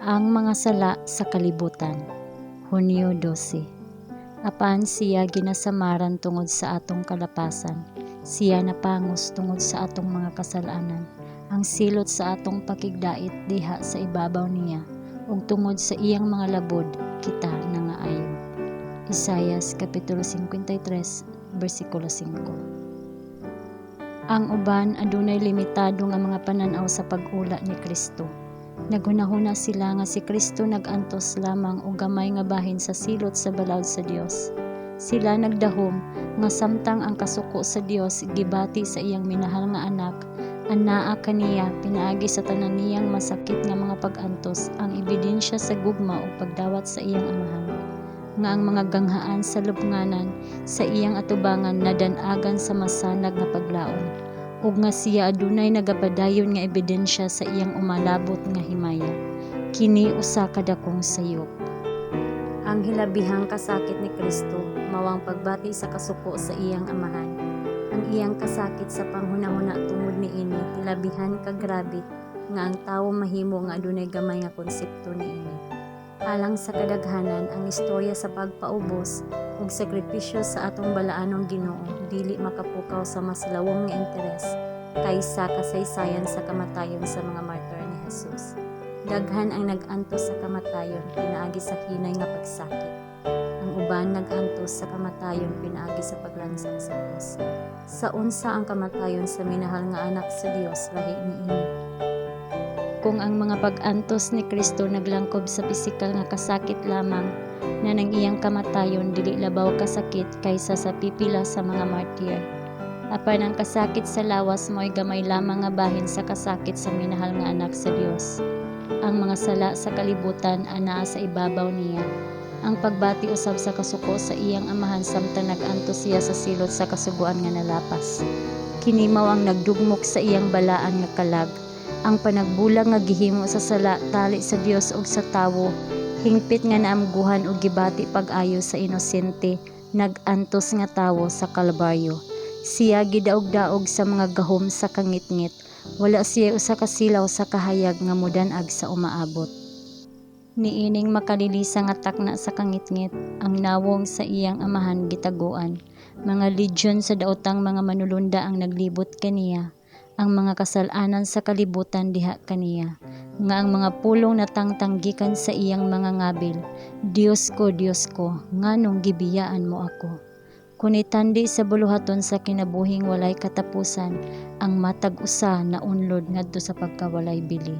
Ang mga sala sa kalibutan. Hunyo 12. Apan siya ginasamaran tungod sa atong kalapasan. Siya napangos tungod sa atong mga kasalanan. Ang silot sa atong pakigdait diha sa ibabaw niya, ug tungod sa iyang mga labod kita nangaayo. Isayas kapitulo 53 bersikulo 5. Ang uban adunay limitado nga mga panan-aw sa pag-ula ni Kristo. Naghunahuna sila nga si Kristo nag-antos lamang og gamay nga bahin sa silot sa balaod sa Dios. Sila nagdahom nga samtang ang kasuko sa Dios gibati sa iyang minahal nga anak, anaa kaniya pinaagi sa tanan niyang masakit nga mga pag-antos ang ebidensya sa gugma ug pagdawat sa iyang Amahan, nga ang mga ganghaan sa lubnganan sa iyang atubangan nadan-agan sa masanag nga paglaom, ug nga siya adunay nagapadayon nga ebidensya sa iyang umalabot nga himaya. Kini usa ka dakong sayop. Ang hilabihang kasakit ni Kristo mao ang pagbati sa kasuko sa iyang Amahan. Ang iyang kasakit sa panghunahuna tungod niini hilabihan ka grabe nga ang tawo mahimo nga adunay gamay nga konsepto niini. Alang sa kadaghanan, ang istorya sa pagpaubos ug sakripisyo sa atong balaanong Ginoo dili makapukaw sa mas lawom nga interes kaysa kasaysayan sa kamatayon sa mga martir ni Jesus. Daghan ang nag-antos sa kamatayon pinaagi sa hinay nga pagsakit. Ang uban nag-antos sa kamatayon pinaagi sa paglansang sa krus. Sa unsa ang kamatayon sa minahal nga anak sa Dios lahi niini? Kung ang mga pag-antos ni Kristo naglangkob sa pisikal nga kasakit lamang, na ang iyang kamatayon dili labaw kasakit kaysa sa pipila sa mga martir. Apan ang kasakit sa lawas mao'y gamay lamang nga bahin sa kasakit sa minahal nga anak sa Dios. Ang mga sala sa kalibutan anaa sa ibabaw niya. Ang pagbati usab sa kasuko sa iyang Amahan samtang nag-antos siya sa silot sa kasuguan nga nalapas. Kini mao ang nagdugmok sa iyang balaan nga kalag. Ang panagbulag nga gihimo sa sala tali sa Dios ug sa tawo, hingpit nga naamguhan ug gibati pag-ayo sa inosente nag-antos nga tawo sa Kalbaryo. Siya gidaog-daog sa mga gahom sa kangitngit. Wala siya usa ka silaw sa kahayag nga modan-ag sa umaabot. Niining makalilisa nga takna sa kangitngit, ang nawong sa iyang Amahan gitaguan. Mga legion sa daotang mga manulunda ang naglibot kaniya. Ang mga kasal-anan sa kalibutan diha kaniya. Nga ang mga pulong natangtang gikan sa iyang mga ngabil: "Dios ko, Dios ko, nganong gibiyaan mo ako?" Kun itandi sa buluhaton sa kinabuhing walay katapusan, ang matag usa naunlod ngadto sa pagkawalay bili.